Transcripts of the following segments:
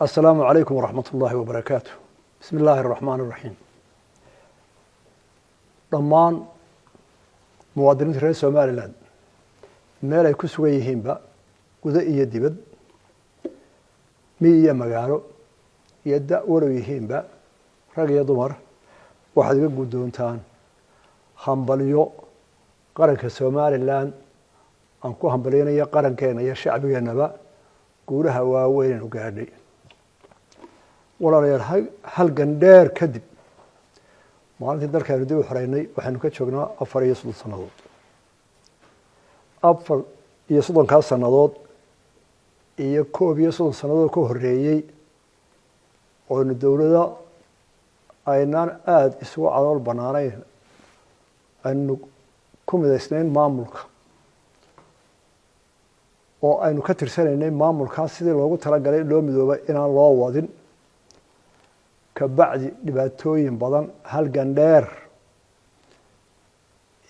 Asalaamu calaykum waraxmat ullaahi wabarakaatu. Bismi illaahi araxmaan iraxiim. Dhammaan muwaadiniinta reer Somaliland meel ay ku sugan yihiinba, gudo iyo dibad, miyi iyo magaalo, iyo da' walow yihiinba, rag iyo dumar, waxaad iga guddoontaan hambalyo qaranka Somaliland aan ku hambalyanayo, qarankeena iyo shacbigeennaba guulaha waaweynaynu gaadhay. Walaalayaal, halgan dheer kadib, maalintii dalkaanu dib u xoreynay waxaynu ka joognaa 34 sannadood. 34-kaas sannadood iyo 31 sannadood ka horreeyey oynu dowlado aynaan aada isugu calool bannaanayn aynu ku midaysnayn maamulka, oo aynu ka tirsanaynay maamulkaas sidii loogu talagalay loo midoobay inaan loo wadin, kabacdi dhibaatooyin badan, halgan dheer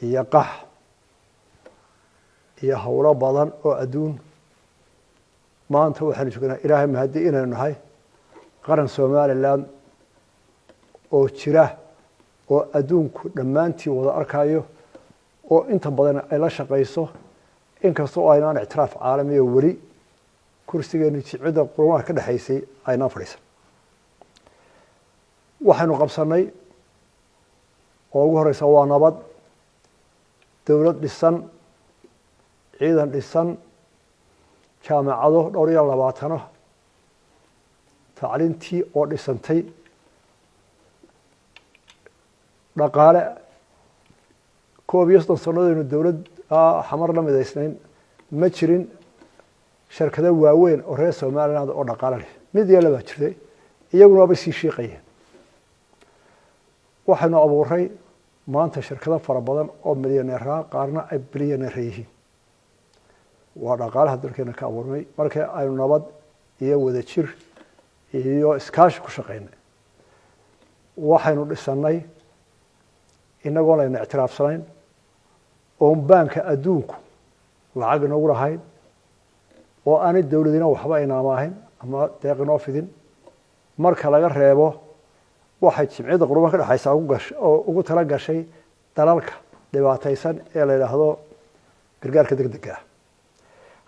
iyo qax iyo howlo badan oo adduun, maanta waxaynu joognaa, Ilaahay mahadi, inaynu nahay qaran Somaliland oo jira, oo adduunku dhammaantii wada arkayo, oo inta badan ay la shaqayso, inkasta oo aynaan ictiraaf caalamiya weli kursigeenu jimciyadda quruumaha ka dhexaysay aynaan fadhiisan. Waxaynu qabsanay oo ugu horeysa waa nabad, dowlad dhisan, ciidan dhisan, jaamacado dhowr iyo labaatano, tacliintii oo dhisantay, dhaqaale. 31 sannadoynu dowlad Xamar la midaysnayn ma jirin sharkado waaweyn oo reer Somaliland oo dhaqaale leh. Mid yeela baa jirtay, iyaguna waabay sii shiiqayeen. Waxaynu abuuray maanta shirkado fara badan oo milyaneeraa, qaarna ay bilyaneera yihiin. Waa dhaqaalaha dalkeena ka abuurnay markii aynu nabad iyo wadajir iyo iskaashi ku shaqaynay. Waxaynu dhisanay inagoon ayna ictiraafsanayn, oon baanka adduunku lacag inoogu lahayn, oo aanay dowladina waxba inaama ahayn ama deeq inoo fidin, marka laga reebo waxay jimciyadda quruumaha ka dhexaysa oo ugu tala gashay dalalka dhibaataysan ee la yidhaahdo gargaarka deg dega ah.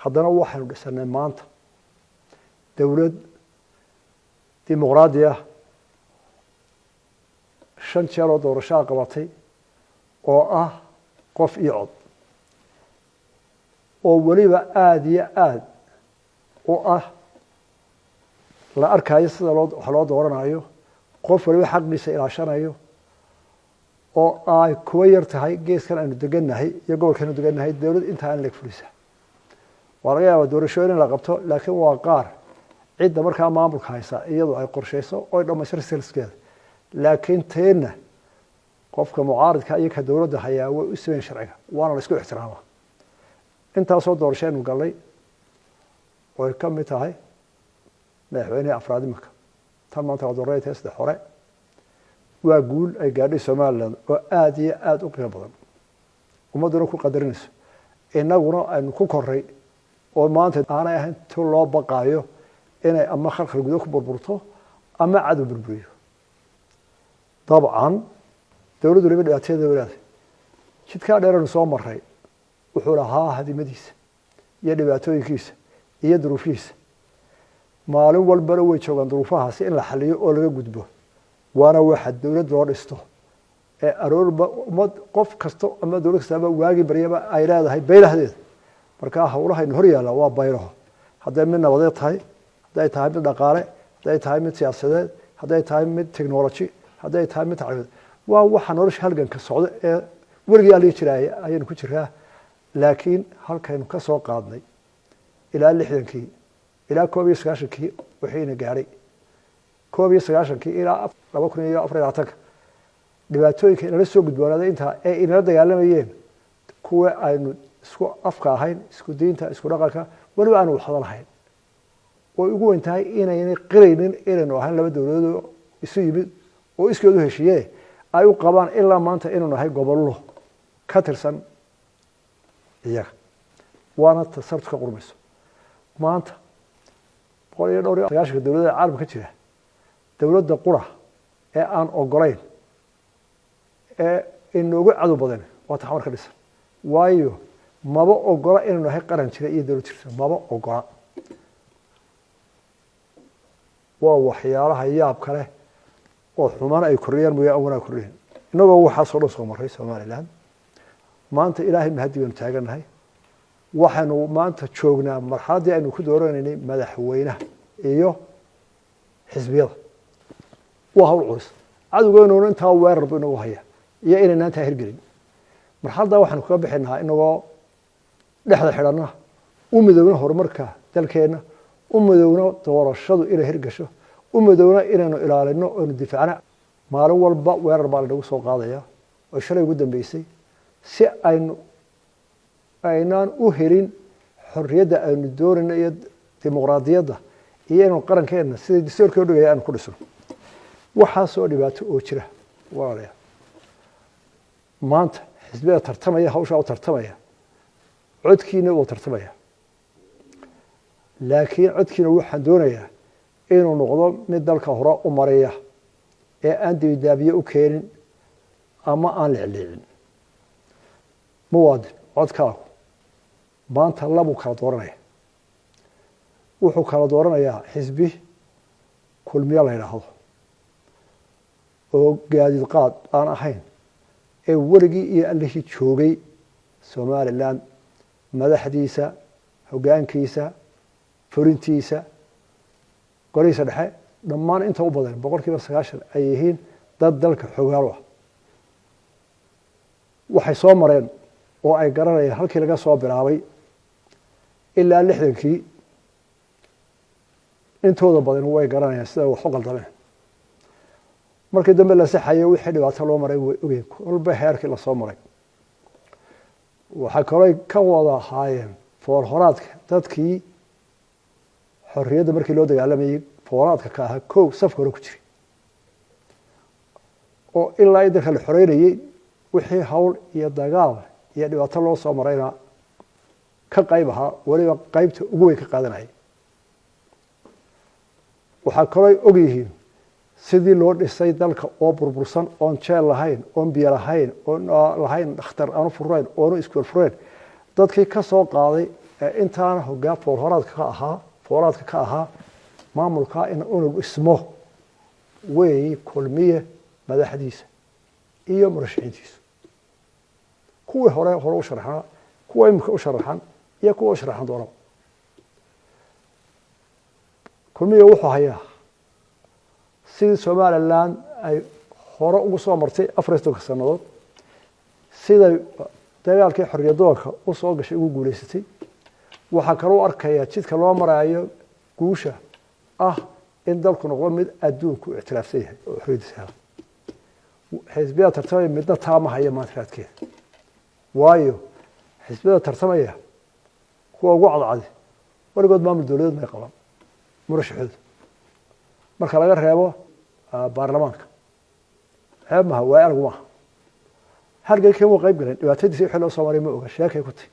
Haddana waxaynu dhisanay maanta dowlad dimuqraadi ah, shan jeer oo doorashaa qabatay, oo ah qof iyo cod, oo weliba aada iyo aada u ah la arkayo sida loo wax loo dooranayo, qof waliba xaqiisa ilaashanayo, oo ay kuwa yar tahay geeskan aynu degannahay iyo gobolkan aynu degannahay dowlad intaa aan leeg fulisa. Waa laga yaabaa doorashooyin in la qabto, laakiin waa qaar cidda markaa maamulka haysa iyadu ay qorshayso oy dhamaystir silskeeda. Laakiin teenna qofka mucaaridka iyo ka dowladda hayaa way u simayn sharciga, waana la isku ixtiraamaa. Intaasoo doorasho aynu gallay, oo ay ka mid tahay madaxweynihii afraad iminka, tan maanta waa dooraya tahay saddex hore, waa guul ay gaadhay Somaliland oo aada iyo aada u qiimo badan, ummadduna ku qadarinayso, innaguna aynu ku koray, oo maanta aanay ahayn ti loo baqaayo inay ama khalkhal gudo ku burburto ama cadow burburiyo. Dabcan dowladdu waliba dhibaatadeeda walaada jidkaa dheeranu soo maray wuxuu lahaa hadimadiisa iyo dhibaatooyinkiisa iyo duruufihiisa. Maalin walbana way joogaan duruufahaasi in la xaliyo oo laga gudbo, waana waxa dowlad loo dhisto ee aroorba ummad qof kasta ama dowlad kastaaba waagi baryaba ay leedahay baylahdeeda. Markaa howlahaynu hor yaalla waa baylaho, hadday mid nabadeed tahay, hadday tahay mid dhaqaale, hadday tahay mid siyaasadeed, hadday tahay mid technology, hadday tahay mid tacliimeed. Waa waxa nolosha halganka socda ee weligii alii jiraaya ayaynu ku jiraa. Laakiin halkaynu ka soo qaadnay ilaa 60-kii ilaa 91-kii, wixiina gaadhay 91-kii ilaa 2024-ka, dhibaatooyinka inala soo gudboonaaday intaa ee inala dagaalamayeen kuwa aynu isku afka ahayn, isku diinta, isku dhaqanka, weliba aanu waxda lahayn, way ugu weyn tahay inaynay qiraynin inaynu ahayn laba dowladood isu yimid oo iskoodu heshiiye, ay u qabaan ilaa maanta inuu nahay gobollo ka tirsan iyaga. Waana tasartu ka qurmayso maanta. 195-ka dowladda caalamka ka jira, dowladda qura ee aan ogolayn ee inoogu cadow badan waa ta Xamar ka dhisan. Waayo, maba ogola inaynu nahay qaran jira iyo dowlad jirta, maba ogola. Waa waxyaalaha yaab kale oo xumaan ay kordhiyaan mooye aan wanaag kordhiyan. Innagoo waxaasoo dhan soo marray, Somaliland maanta Ilaahay mahaddi baynu taagannahay. Waxaynu maanta joognaa marxaladdii aynu ku dooranaynay madaxweynaha iyo xisbiyada. Waa hawl culus, cadowgeynuna intaa weerar bu inagu haya iyo inaynaan taa hirgelin. Marxaladdaa waxaanu kaga bixinahaa inagoo dhexda xidhanna, u midoowna horumarka dalkeenna, u midoowna doorashadu inay hirgasho, u midoowna inaynu ilaalino oynu difaacna. Maalin walba weerar baa lanagu soo qaadaya oo shalay ugu dambeysay, si aynu aynaan u helin xorriyadda aynu doonayno iyo dimuqraadiyadda iyo inaynu qarankeenna sida dastuurkii u dhigaya aynu ku dhisno. Waxaasoo dhibaato oo jira, walaalayaal, maanta xisbiyada tartamaya, hawshaa u tartamaya, codkiina wuu tartamaya, laakiin codkiina waxaan doonayaa inuu noqdo mid dalka hore u mariya ee aan dibidaabiye u keenin ama aan leecleecin. Muwaadin, codkaagu maanta labuu kala dooranaya. Wuxuu kala dooranayaa xisbi Kulmiye la yidhaahdo oo gaadiid qaad aan ahayn ee weligii iyo allihii joogay Somaliland, madaxdiisa, hoggaankiisa, fulintiisa, golihiisa dhexe, dhammaan inta u badan 90% ay yihiin dad dalka xogaalo ah. Waxay soo mareen oo ay garanayaan halkii laga soo bilaabay ilaa 60-kii. Intooda badan way garanayaan sida wax u qaldameen. Markii dambe la saxayo wixii dhibaato loo maray way ogeen, kolba heerkii lasoo maray. Waxaa kaloo ka wada ahaayeen foolhoraadka dadkii xorriyadda markii loo dagaalamayey, foolaadka ka ahaa kow safka hore ku jiray oo ilaa dalka la xoreynayey wixii hawl iyo dagaal iyo dhibaato loo soo marayna ka qayb ahaa, weliba qaybta ugu weyn ka qaadanayay. Waxaa kaloo og yihiin sidii loo dhisay dalka oo burbursan, oon jeel lahayn, oon biyo lahayn, oon lahayn dhakhtar aanu furayn, oonu iskuol furayn, dadkii ka soo qaaday ee intaana hogaa foolhoraadka ka ahaa, foolaadka ka ahaa maamulka in unug dhismo weeyi Kulmiye madaxdiisa iyo murashaxiintiisu, kuwii hore hore u sharaxnaa, kuwa imika u sharaxan iyo kuwa u sharaxan doonaba. Kulmiye wuxuu hayaa sidii Somaliland ay hore ugu soo martay 34-ka sanadood, siday dagaalkii xorriyadoonka u soo gashay, ugu guuleysatay. Waxaa kaloo arkayaa jidka loo maraayo guusha ah in dalku noqdo mid adduunku ictiraafsan yahay oo xorriyadiisa hela. Xisbiyada tartamaya midna taa ma haya maanta raadkeeda. Waayo, xisbiyada tartamaya kuwa ugu cadcadi weligood maamul dowladeed may qaban murashaxoodu, marka laga reebo baarlamaanka. Ceeb maha, waay aragu maaha. Halgay kama qayb galeen, dhibaatadiisa wixii loo soo maray ma oga, sheekay ku tahy.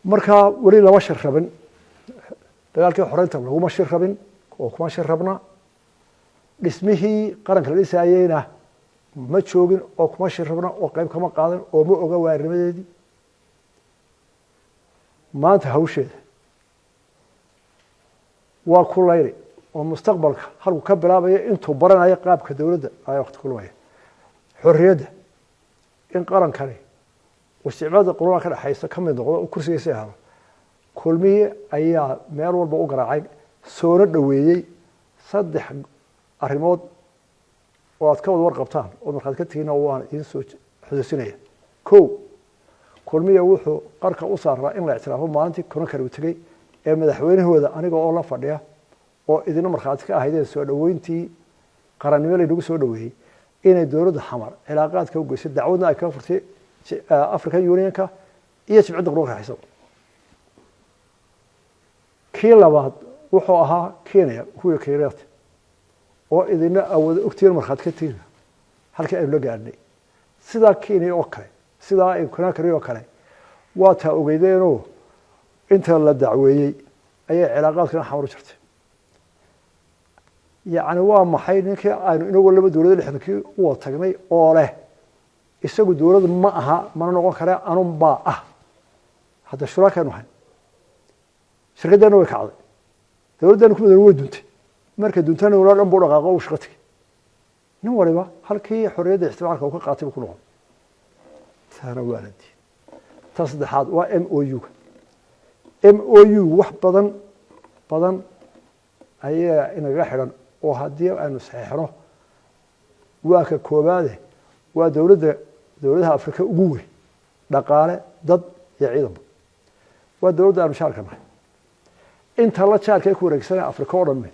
Marka weli lama shir rabin dagaalkii xoreynta, laguma shir rabin oo kuma shir rabna. Dhismihii qaranka la dhisaayeyna ma joogin oo kuma shir rabna oo qayb kama qaadan oo ma oga waarnimadeedii. Maanta hawsheeda waa ku layli oo mustaqbalka halku ka bilaabaya intuu baranayo qaabka dowladda ayaa waqti ku lumaya. Xorriyadda in qarankani isticmaalda qurunaa ka dhexaysa ka mid noqdo oo kursigiisa helo, Kulmiye ayaa meel walba u garaacay, soona dhoweeyey. Saddex arrimood oo aad ka wada warqabtaan oo markaad ka tihiinna waan idiin soo xusuusinaya. Kow, Kulmiye wuxuu qarka u saaraa in la ictiraafo maalintii Conakry uu tegey ee madaxweynahooda, aniga oo la fadhiya oo idina markhaati ka ahaydeen soo dhoweyntii qarannimo laynagu soo dhoweeyey, inay dowladda Xamar cilaaqaadka u geysay, dacwadna ay kaga furtay African Unionka iyo Jimcadda Quruunka Xisaba. Kii labaad wuxuu ahaa Kenya, kuwii Kenyatta oo idina awooda ogtihiin, markhaati ka tihiin halkii aynu la gaadhnay. Sidaa Kenya oo kale, sidaa ay Conakry oo kale, waa taa ogeydeenoo inta la dacweeyey ayaa Ayay cilaaqaadkana Xamar u jirtay. Yacni waa maxay ninkii aynu inagoo laba dowlad 60-kii u wada tagnay oo leh isagu dowlad ma aha, mana noqon kare, anun baa ah? Hadda shuraakaynu hayn, shirkaddeena way kacday, dowladdeena ku madan way duntay. Markay duntana walaa dhan buu dhaqaaqo, uu shaqo tegey. Nin waliba halkii xorriyadda isticmaalka uu ka qaatay buu ku noqon. Taana waa la diiday. Ta saddexaad waa MOU-ga. MOU wax badan badan ayaa inagaga xidhan oo haddii aynu saxeexno, waa ka koobaade, waa dowladda dowladaha Afrika ugu weyn dhaqaale, dad iyo ciidanba. Waa dowladda aanu jaarka nahay. Inta la jaarka ee ku wareegsanaya Afrika oo dhamme,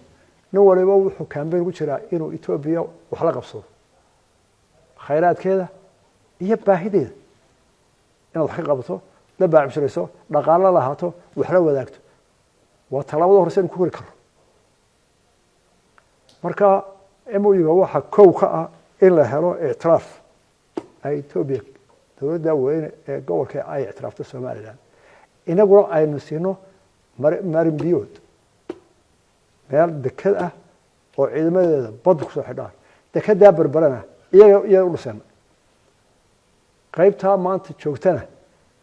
nin waliba wuxuu campaign ku jiraa inuu Etoobiya wax la qabsado, khayraadkeeda iyo baahideeda inaad wax ka qabato, la baacibshirayso, dhaqaalo lahaato, wax la wadaagto. Waa tallaabada hore si aynu ku kori karno. Marka MOU-ga waxaa kow ka ah in la helo ictiraaf ay Etoobiya, dowladda weyne ee gobolka, ay ictiraafto Somaliland, inaguna aynu siino marin biyood, meel deked ah oo ciidamadeeda badda kusoo xidhaan. Dekedaa Berberana iyaga u dhiseen, qaybtaa maanta joogtana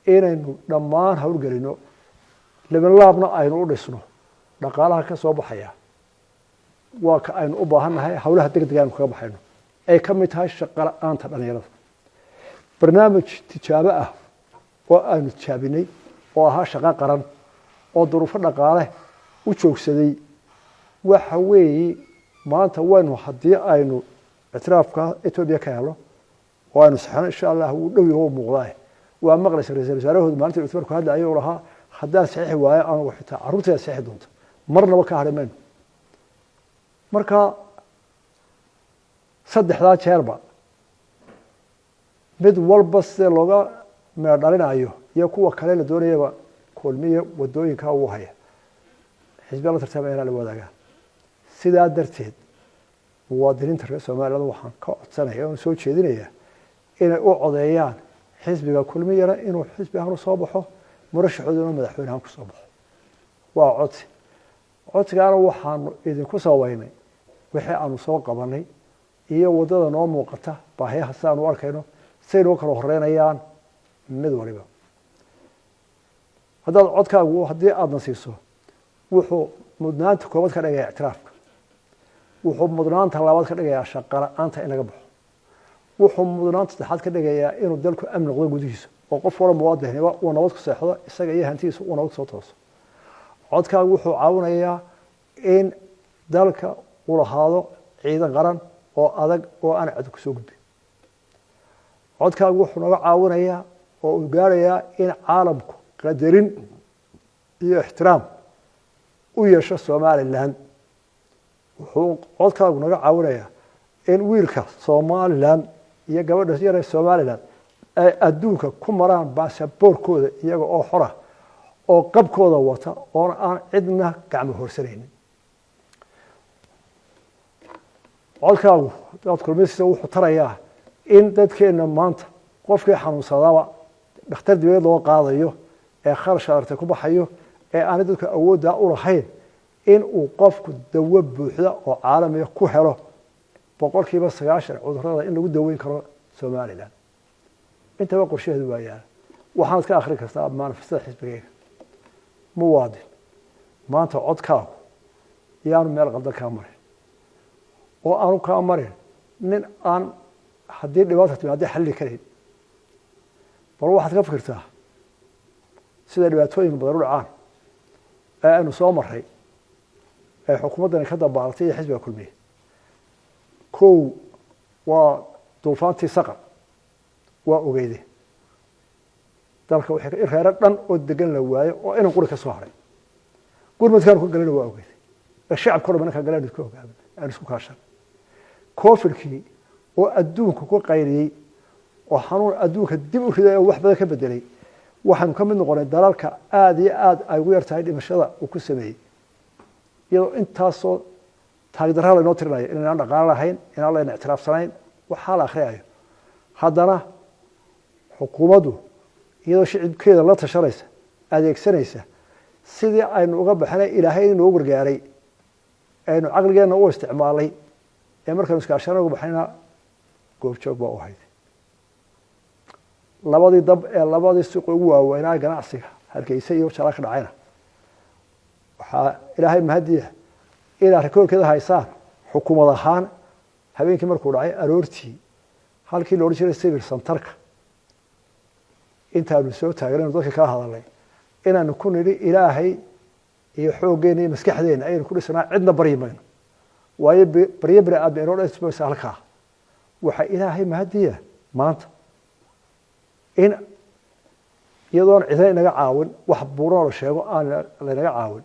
inaynu dhammaan howlgelino, labanlaabna aynu u dhisno. Dhaqaalaha ka soo baxaya waa ka aynu u baahan nahay howlaha deg deg aynu kaga baxayno, ay ka mid tahay shaqo la-aanta dhalinyarada. Barnaamij tijaabo ah oo aanu tijaabinay oo ahaa shaqo qaran oo duruufo dhaqaale u joogsaday, waxa weeye maanta waynu haddii aynu ictiraafka Etoobiya ka helo oo aynu saxno, insha Allah wuu dhow yaho, muuqdaa. Waa maqlaysa ra-isul wasaarahooda maalinta ictibaarku hadlayo lahaa, haddaan saxiixi waayo anugu, xitaa carruurtayda saxiixi doonta, marnaba ka hadhi mayno. Marka saddexdaa jeerba mid walba sida looga meero dhalinayo iyo kuwa kale la doonayaba, Kulmiye wadooyinkaa uu haya, xisbiya la tartamayana la wadaagaa. Sidaa darteed muwaadiniinta reer Somaliland waxaan ka codsanaya oon soo jeedinayaa inay u codeeyaan xisbiga Kulmiyana inuu xisbi ahaan usoo baxo, murashaxooda inuu madaxweyne ahaan kusoo baxo. Waa codsi. Codsigaana waxaanu idinku sababeynay wixii aanu soo qabanay iyo waddada noo muuqata, baahiyaha sidaanu u arkayno, say noo kala horeynayaan mid waliba. Haddaad codkaagu, haddii aadna siiso, wuxuu mudnaanta koobaad ka dhigaya ictiraafka, wuxuu mudnaanta labaad ka dhigayaa shaqo la-aanta in laga baxo, wuxuu mudnaanta saddexaad ka dhigayaa inuu dalku amni noqdo gudihiisa oo qof wala muwaadiniba uu nabad ku seexdo, isaga iyo hantidiisa uu nabad kusoo tooso. Codkaagu wuxuu caawinayaa in dalka uu lahaado ciidan qaran oo adag oo aan cad kusoo gudbin. Codkaagu wuxuu naga caawinayaa oo uu gaarayaa in caalamku qadarin iyo ixtiraam u yeesho Somaliland. Wuxuu codkaagu naga caawinayaa in wiilka Somaliland iyo gabadha yare Somaliland ay adduunka ku maraan baasaboorkooda iyaga oo xora oo qabkooda wata oona aan cidna gacmo horsanaynin. Codkaagu hadaad Kulmisiisa wuxuu tarayaa in dadkeenna maanta qofkii xanuunsadaaba dhakhtar dibadeed loo qaadayo ee kharash aragtay ku baxayo ee aanay dadku awooddaa u lahayn, in uu qofku dawo buuxda oo caalamiga ku helo, 90% cudurrada in lagu daweyn karo Somaliland. Intaba qorshaheedu waa yaala, waxaanad ka akhrin kartaa manifestada xisbigayga. Muwaadin, maanta codkaagu yaanu meel qaldan kaa marin oo aanu kaa marin nin aan haddii dhibaata timaadda xalli karayn. Bal waxaad ka fikirtaa sida dhibaatooyin badan u dhacaan ee aynu soo maray ee xukuumaddani ka dabaalatay iyo xisbiga Kulmiye. Kow waa duufaantii Saqar, waa ogeyde dalka wixii reero dhan oo degan la waayo oo inan quri ka soo haray. Gurmadkaanu ka galana waa ogeyday ee shacabka o dhan ka galeen isku hogaamin aan isku kaashan. Covidkii oo adduunka ku qayliyey oo xanuun adduunka dib u riday oo wax badan ka bedelay, waxaanu ka mid noqonay dalalka aada iyo aada ay ugu yar tahay dhimashada uu ku sameeyey, iyadoo intaasoo taagdarra laynoo tirinayo, inaynaan dhaqaalo lahayn, inaan layna ictiraafsanayn, waxaa la akhriyayo. Haddana xukuumaddu iyadoo shicibkeeda la tashanaysa, adeegsanaysa Sidii aynu uga baxnay Ilaahay inoo gargaaray, aynu caqligeenna u isticmaalay ee markaynu iskaashana uga baxnayna goobjoog baa u ahayd. Labadii dab ee labadii suuq ugu waaweynaa ganacsiga Hargeysa iyo Jala ka dhacayna, waxaa Ilaahay mahadiya inaad rikoorkeeda haysaan. Xukuumad ahaan, habeenkii markuu dhacay aroortii, halkii la odhan jiray civil centerka intaanu soo taagnaynu dadka kala hadalnay, inaanu ku nidhi Ilaahay iyo xooggeena iyo maskaxdeena ayaynu ku dhisnaa, cidna baryi mayno, waayo baryo bini aadma inoo dhismaysa halkaa. Waxaa Ilaahay mahadiya maanta in iyadoon cidna inaga caawin, wax buuranoo la sheego aan laynaga caawin,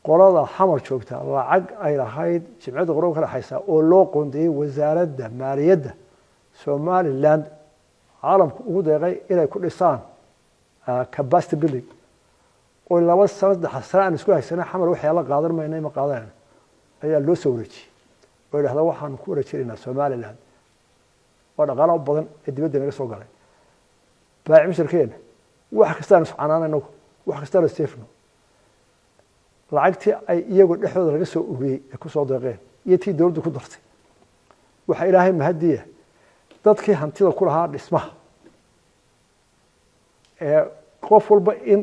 qolada Xamar joogta lacag ay lahayd Jimciyadda Qurban ka dhexaysa oo loo qoondeeyey Wasaaradda Maaliyadda Somaliland, caalamku ugu deeqay inay ku dhisaan capacity building, oo 2 sano 3 sano aan isku haysanay Xamar, waxyaala qaadan mayna, ma qaadanayno, ayaa loo soo wareejiyey oo yidhahda waxaanu ku wareejinaynaa Somaliland. Waa dhaqaala badan ee dibadda naga soo galay. Baaci musharkeena wax kastaanu iscanaana inagu, wax kastaanu isteefno, lacagtii ay iyagu dhexdooda laga soo ururiyey ee kusoo deeqeen iyo tii dowladdu ku dartay, waxaa Ilaahay mahadiya dadkii hantida ku lahaa dhismaha ee qof walba in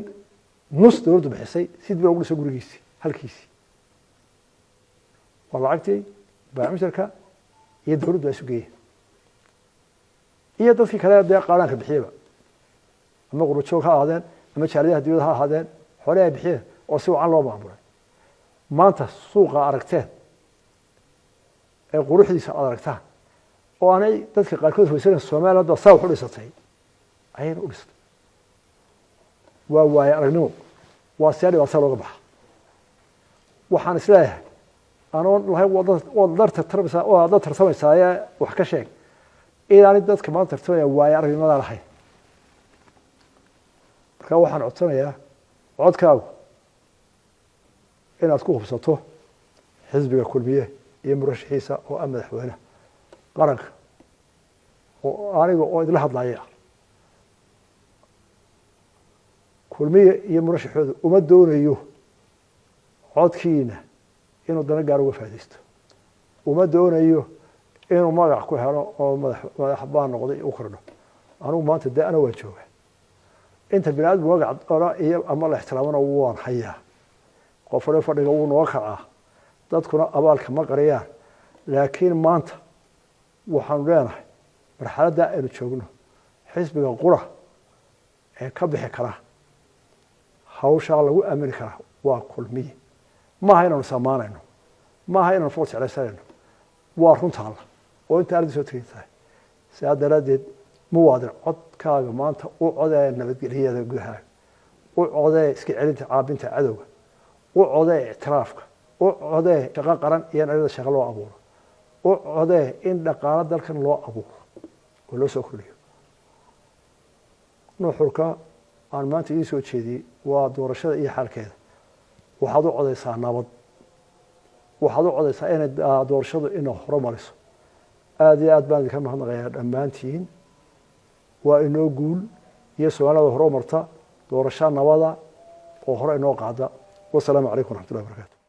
nus dowladdu bixisay si dib loogu dhiso gurigiisii halkiisii. Waa lacagtii baaci musharka iyo dowladdu ay isu geeyeen iyo dadkii kale dee qaadhaanka bixiyaba, ama qurbajoog ha ahaadeen ama jaaliyadaha dibadda ha ahaadeen, xoolihii ay bixiyeen oo si wacan loo maamulay. Maanta suuqa aragteen ee quruxdiisa aad aragtaan oo aanay dadka qaarkood hoysanayn, Somaliland baa saa wax u dhisatay ayayna u dhisatay. Waa waaye aragnimo, waa see dhibaatada looga baxa. Waxaan isleeyahay, anoon lahayn waad la tartamaysaa, waad la tartamaysaaye wax ka sheeg, inaanay dadka maanta tartamaya waaye aragnimadaa lahayn. Marka waxaan codsanayaa codkaagu inaad ku hubsato xisbiga Kulmiye iyo murashaxiisa oo ah madaxweyneha qaranka, oo aniga oo idla hadlaya. Kulmiye iyo murashaxooda uma doonayo codkiina inuu dana gaar uga faa'idaysto, uma doonayo inuu magac ku helo oo madax madax baa noqday u kordho. Anugu maanta de ana waan jooga, inta bini aadamku magac ola iyo ama la ixtiraamana waan hayaa. Qof waliba fadhiga wuu noo kacaa, dadkuna abaalka ma qariyaan. Laakiin maanta waxaanu leenahay marxaladda aynu joogno, xisbiga qura ee ka bixi kara hawshaa lagu aamini karaa waa Kulmiye. Maaha inaanu samaanayno, maaha inaanu fool jeclaysanayno, waa runtaalla oo inta arrinta soo tegay tahay. Sidaa daraaddeed, muwaadin, codkaaga maanta u codee nabadgelyada gudahaaga, u codee iska celinta caabinta cadowga, u codee ictiraafka, u codee shaqo qaran iyo in arrinta shaqo loo abuuro, u codee in dhaqaalo dalkan loo abuuro oo loo soo kordhiyo. Nuxurka aan maanta idiin soo jeediyey waa doorashada iyo xaalkeeda. Waxaad u codeysaa nabad, waxaad u codeysaa inay doorashadu ina horumariso. Aada iyo aad baan idinka mahadnaqayaa dhammaantiin. Waa inoo guul iyo Soomaalida horumarta, doorasho nabada oo hore inoo qaada. Wasalaamu calaykum waraxmatullahi wabarakatu.